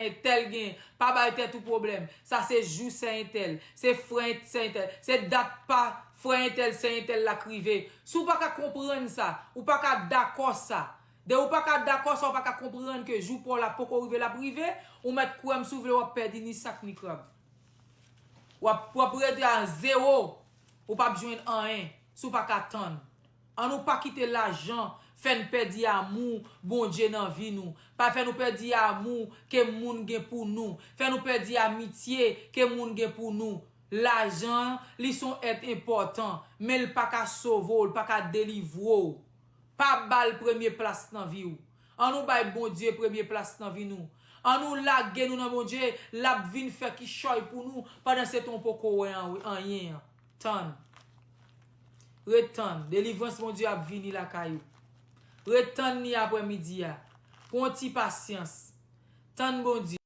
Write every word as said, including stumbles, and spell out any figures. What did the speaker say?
entèl gen, pa bay tèt ou pwoblèm. Sa se jou sè entèl, se frè sè entèl, se dat pa frè entèl, sè entèl la k rive. Si w pa ka konprann sa, ou pa ka dakò sa. Depi w pa ka dakò sa, w pa ka konprann ke jou pa w la poko rive, l ap rive, ou mèt kwè m si w vle, w ap pèdi ni sak ni krab. W ap, w ap rete a zewo, ou p ap jwenn anyen si w pa ka tann. Ann nou pa kite lajan fè n pèdi amou Bondye nan vi nou. Pa fè nou pèdi amou ke moun gen pou nou. Fè nou pèdi amitye ke moun gen pou nou. Lajan, li se yon èt enpòtan, men l pa ka sove w, l pa ka delivre w. Pa ba l premye plas nan vi w. Ann nou bay Bondye premye plas nan vi nou. Ann nou lage nou nan Bondye, l ap vin fè kichòy pou nou, pandan se tan w poko wè an- anyen an. Tann. Ret tann. Delivrans Bondye ap vini lakay ou. Ret tann li aprè midi a. Pran yon ti pasyans. Tann Bondye.